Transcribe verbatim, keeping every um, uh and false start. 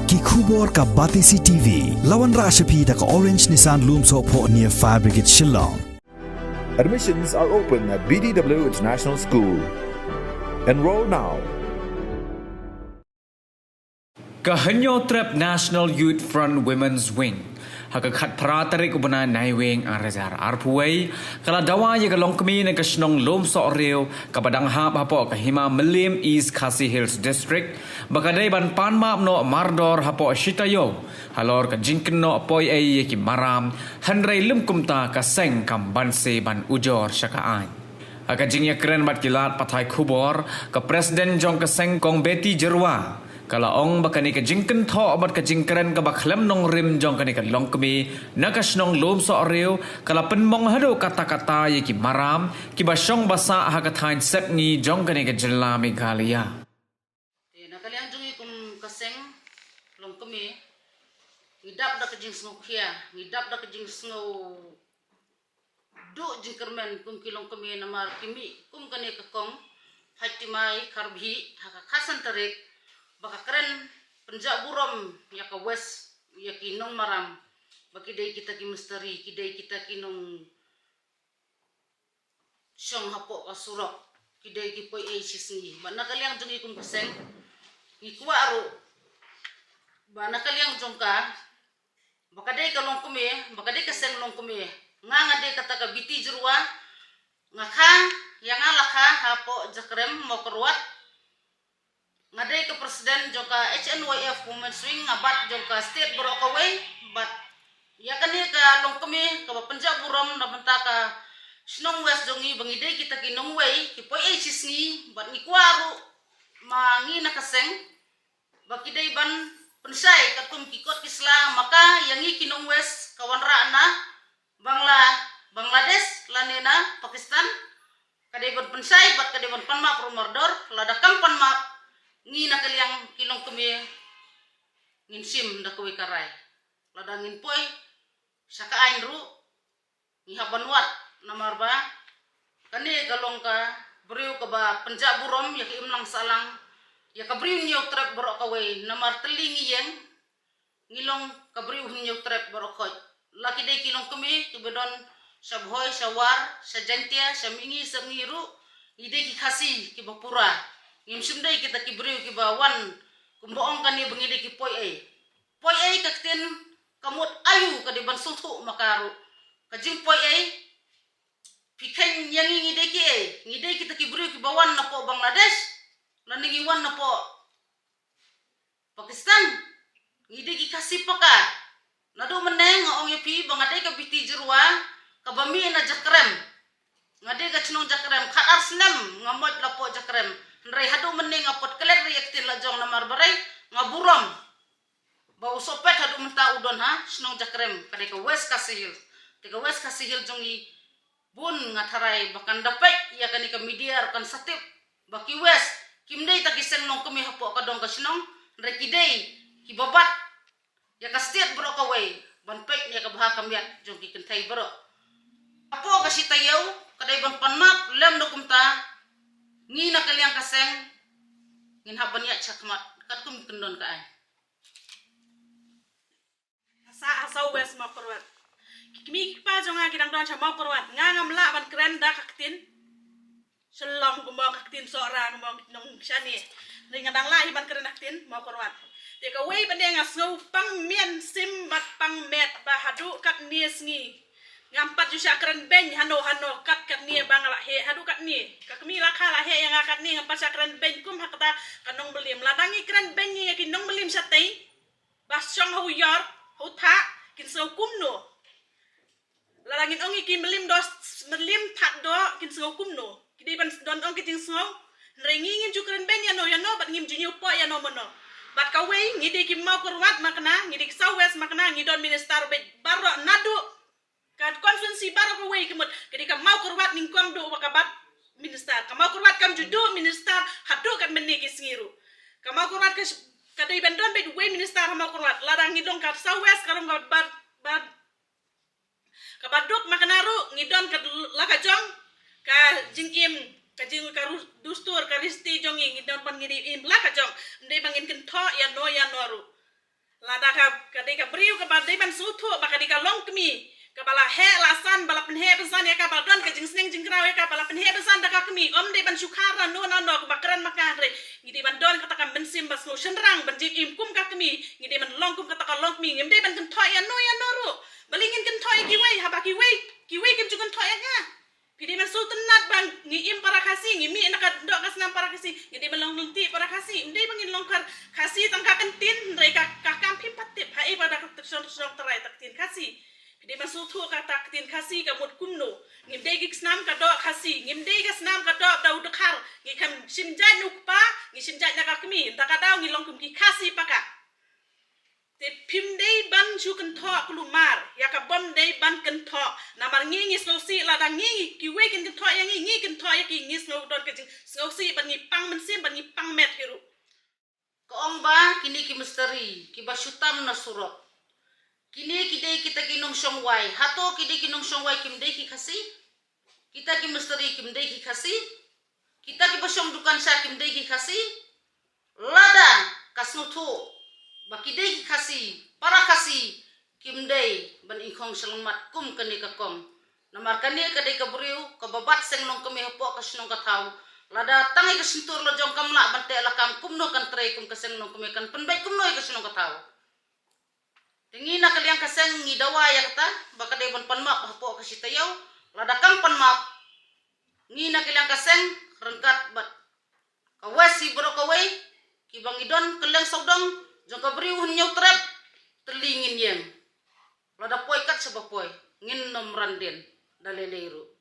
Ki khubor ka Batesi T V. La wanrah sha phi da ka Orange Nissan Lumsohphoh near Fire Brigade Shillong. Admissions are open at B D W International School. Enroll now. Ka Hynñiewtrep National Youth Front Women's Wing ha ka khatphra tarik u bnai Naiwieng ar hajar arphew wei ka la dawa ïa ka longkmie na ka shnong Lumsohrew kaba dang hap hapoh ka Hima Mylliem, East Khasi Hills District, ba ka dei ban pan map noh mardor hapoh shi taïew halor ka jingkynnoh poi ei ïa ki maram, hynrei lym kumta ka seng kam banse ban ujor sha ka aiñ. Ha ka jingïakren bad ki lad pathai khubor, ka President jong ka seng Kong Betty Jyrwa ka la ong ba kane ka jingkynthoh bad ka jingkren kaba khlem nongrim jong kane ka longkmie na ka shnong Lumsohrew ka la pynmong haduh katta katta ïa ki maram kiba shong ba sah ha ka thaiñ Sepngi jong kane ka jylla Meghalaya. Te na ka liang jong ngi kum ka seng longkmie, ngi dap da ka jingsngewkhia, ngi dap da ka jingsngew duh jingkyrmen kum ki longkmie namar ki mih kum kane ka kong Phaitmai Kharbhih ha ka khatsan tarik ba ka kren pynjah burom ïa ka West, ïa ki nongmaram ba ki dei kita ki misteri, ki dei kita ki nong shong hapoh ka surok, ki dei ki poi ei shisngi. Bad na ka liang jong ngi kum ka seng ngi kwah ruh ba na ka liang jong ka ba ka dei ka longkmie, ba ka dei ka seng longkmie. Nga, nga dei kata ka Betty Jyrwa, nga kha, ïa nga la kha hapoh Jakrem, Mawkyrwat. Nga dei ka President jong ka H N Y F Women's Wing, nga bat jong ka state baroh kawei, bad ïa kane ka longkmie kaba pynjah burom na bynta ka shnong West jong ngi ba ngi dei kita ki nongwei, ki poi ei shisngi, bad ngi kwah ruh ma ngi na ka seng ba ki dei ban pynshai katkum ki kot ki sla, ma ka ïa ngi ki nong West ka wanrah na Bangla, Bangladesh lane na Pakistan. Ka dei ban pynshai bad ka dei ban pan map ruh mardor, lada kam pan map ngi na ka liang ki longkmie ngin shim da kawei ka rai. Lada ngin poi sha ka aiñ ruh ngi hap ban wad namar ba kane ka long ka briew kaba pynjah burom ïa ka imlang sahlang, ïa ka briew Hynñiewtrep baroh kawei, namar tylli ngi ïeng ngi long ka briew Hynñiewtrep baroh khoit. La ki dei ki longkmie kiba don sha Bhoi, sha War, sha Jaintia, sha Mihngi, Sepngi ruh, ngi dei ki Khasi kiba pura. Ngim shym dei kita ki briew kiba wan kumba ong kane ba ngi dei ki poi ei. Poi ei ka ktien ka mut aïu, ka dei ban sngewthuh ma ka ruh. Ka jingpoi ei, phi kheiñ ïa ngi, ngi dei ki ei? Ngi dei kita ki briew kiba wan napoh Bangladesh lane ngi wan napoh Pakistan? Ngi dei ki Khasi paka. Naduh mynne nga ong ïa phi ba nga dei ka Betty Jyrwa kaba mih na Jakrem. Nga dei ka chnong Jakrem, khatar snem nga mot la poh Jakrem. Hynrei haduh mynne nga put klet ri ïa ka ktien la jong namar ba rei nga burom ba u sohpet haduh mynta u don ha shnong Jakrem, ka dei ka West Khasi Hills. Te ka West Khasi Hills jong ngi bun nga tharai ba kan da peit ïa kane ka media ruh kan sa tip ba ki West kim dei ta ki seng nongkmie hapoh ka dong ka shnong, hynrei ki dei kiba bat ïa ka state baroh kawei ban peit ïa ka bha ka miat jong ki kynthei baroh. Hapoh ka shi taïew ka dei ban pan map, lem da kumta ngi na ka liang ka seng ngin hap ban ïaid shakhmat katkum ki kyndon ka aiñ. Sa ha South West Mawkyrwat. Ki kmie ki kpa jong nga ki dang don sha Mawkyrwat. Nga ngam lah ban kren da ka ktien Shillong, kumba ka ktien Sohra, kumba ki nong shane. Hynrei nga dang lah hi ban kren da ka ktien Mawkyrwat. Te kawei pat de nga sngew pang mynsiem bad pang met ba haduh katne sngi ngam pat ju shah kren beiñ hano hano, kat katne ba nga la heh haduh katne. Ka kmie la kha la heh ïa nga katne, ngam pat shah kren beiñ kum ha kata ka Nongmyliem. Lada ngi kren beiñ ngi ïa ki Nongmyliem shatei ba shong ha u ïor, ha u thah, kin sngew kumno? Lada ngin ong ïa ki Myliem doh, Myliem thah doh, kin sngew kumno? Ki dei ban don ong ki jingsngew. Hynrei ngi ngim ju kren beiñ ïano ïano bad ngim ju ñiew poh ïano mano. Bad kawei ngi dei ki Mawkyrwat ma kane, ngi dei ki South West ma kane, ngi don minister beit baroh naduh ka constituency baroh kawei ka mut. Ka dei ka Mawkyrwat nyngkong duh ba ka bat minister. Ka Mawkyrwat kam ju duh minister haduh kat mynne ki sngi ruh. Ka Mawkyrwat ka, ka dei ban don beit wei minister ha Mawkyrwat. Lada ngi long ka South West ka long ka ba, ba, kaba duk ma kane ruh ngi don ka la ka jong ka jingim, ka jing ka ru-, dustur, ka riti jong ngi, ngi don ban ngi dei im la ka jong. Ym dei ba ngin kynthoh ïano ïano ruh. Lada ka, ka dei ka briew kaba dei ban sngewthuh ba ka dei ka longkmie kaba la heh la san, ba la pynheh pynsan ïa ka, ba don ka jingsneng jingkraw ïa ka, ba la pynheh pynsan da ka kmie, ym dei ban shu khar na no na no kaba kren ma ka, hynrei ngi dei ban don kata ka mynsiem ba sngew shynrang ban jingim kum ka kmie. Ngi dei ban long kum kata ka longkmie, ngim dei ban kynthoh ïa no ïa no ruh. Balei ngin kynthoh ïa kiwei, haba kiwei, kiwei kim ju kynthoh ïa nga. Phi dei ban sngewtynnat ba ngi im para Khasi, ngi mih na ka doh ka snam para Khasi, ngi dei ban long lynti para Khasi, ym dei ba ngin long kar Khasi tang ka ktien, hynrei ka, ka kam phim pat tip ha ei ba da ka shnong, shnong trai ta ktien Khasi. Phi dei ban sngewthuh ka ta ktien Khasi ka mut kumno. Ngim dei ki snam ka doh Khasi, ngim dei ka snam ka doh da u dkhar, ngi kham shim jait na u kpa, ngi shim jait na ka kmie, da ka daw ngi long kum ki Khasi paka. Te phim dei ban shu kynthoh kulmar ïa ka bym dei ban kynthoh. Namar ngi ngi sngewsih, lada ngi kiwei kin kynthoh ïa ngi, ngi kynthoh ïa ki, ngi sngew don ka jingsngewsih ban ngi pang mynsiem, ban ngi pang met hi ruh. Ka ong ba kine ki misteri kiba shu tam na surok, kine ki dei kita ki nongshong wai. Hato ki dei ki nongshong wai kim dei ki Khasi? Kita ki misteri kim dei ki Khasi? Kita kiba shong dukan sha kim dei ki Khasi? Lada ka sngewthuh ba ki dei ki Khasi, para Khasi, kim dei ban ingkhong sha longmat kum kane ka kong. Namar kane ka dei ka briew kaba bat seng longkmie hapoh ka shnong ka thaw. Lada tang ïa ka shyntur la jong kam lah ban teh lakam, kumno kan trei kum ka seng longkmie, kan pynbeit kumno ïa ka shnong ka thaw? Te ngi na ka liang ka seng ngi dawa ïa kata ba ka dei ban pan map hapoh ka shi taïew. Lada kam pan map, ngi na ka liang ka seng ryngkat bad ka West hi baroh kawei, kiba ngi don kylleng sawdong jong ka briew Hynñiewtrep, tylli ngin ïeng. Lada poi kat shaba poi, ngin ym ran dien da lei lei ruh.